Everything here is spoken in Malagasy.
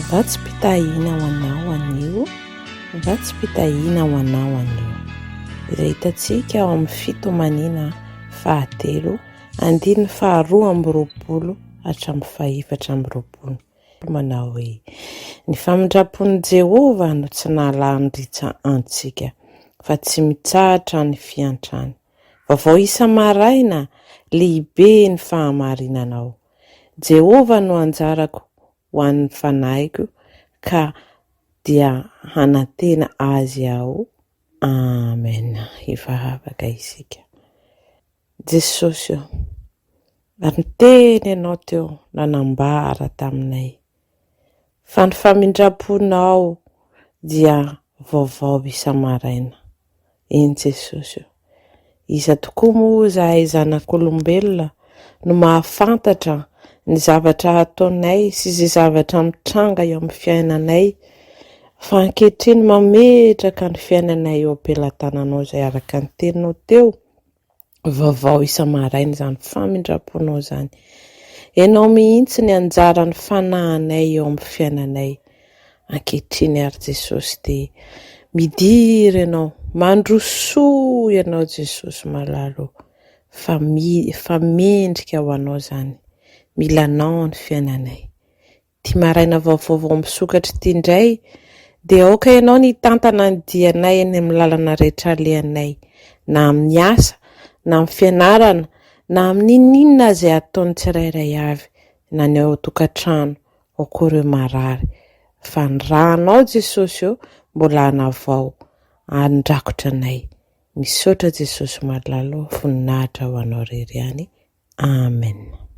Vatsim-pitahiana ho anao anio, vatsim-pitahiana ho anao anio. Izay hitantsika ao amin'ny fitomaniana fahatelo, andininy faharoa amby roapolo hatramin'ny fahefatra amby roapolo. Manao hoe, Ny famindram-pon'i Jehovah no tsy nahalany ritra antsika, fa tsy mitsahatra ny fiantrany. Vaovao isa-maraina, lehibe ny fahamarinanao. Jehovah no anjarako ho an'ny fanahiko ka dia hanantena Azy aho. Amen. Hivavaka isika. Jesosy ô, ary niteny Ianao teo nanambara taminay fa ny famindram-ponao dia vaovao isa-maraina. Eny Jesosy ô! Iza tokoa moa izahay zanak'olombelona no mahafantatra ny zavatra ataonay sy izay zavatra mitranga eo amin'ny fiainanay, fa ankehitriny mametraka ny fiainanay eo am-pelatananao izay araka ny teninao teo. Vaovao isa-maraina izany famindram-ponao izany. Ianao mihitsy ny anjaran'ny fanahinay eo amin'ny fiainanay. Ankehitriny ary Jesosy dia midira Ianao, mandrosoa Ianao Jesosy malala ô, fa fa mendrika ho Anao izany. Mila Anao ny fiainanay. Ity maraina vaovao vao misokatra ity indray dia aoka ianao ny hitantana ny dianay eny amin'ny lalana rehetra alehanay, na amin'ny asa, na amin'ny fianarana, na amin'ny n'inon'inona izay ataon'ny tsirairay avy, na ny ao an-tokantrano, ao koa ireo marary. Fa ny rànao Jesosy ô mbola hanavao handrakotra anay. Misaotra Jesosy malala ô, voninahitra ho anao irery ihany. Amen.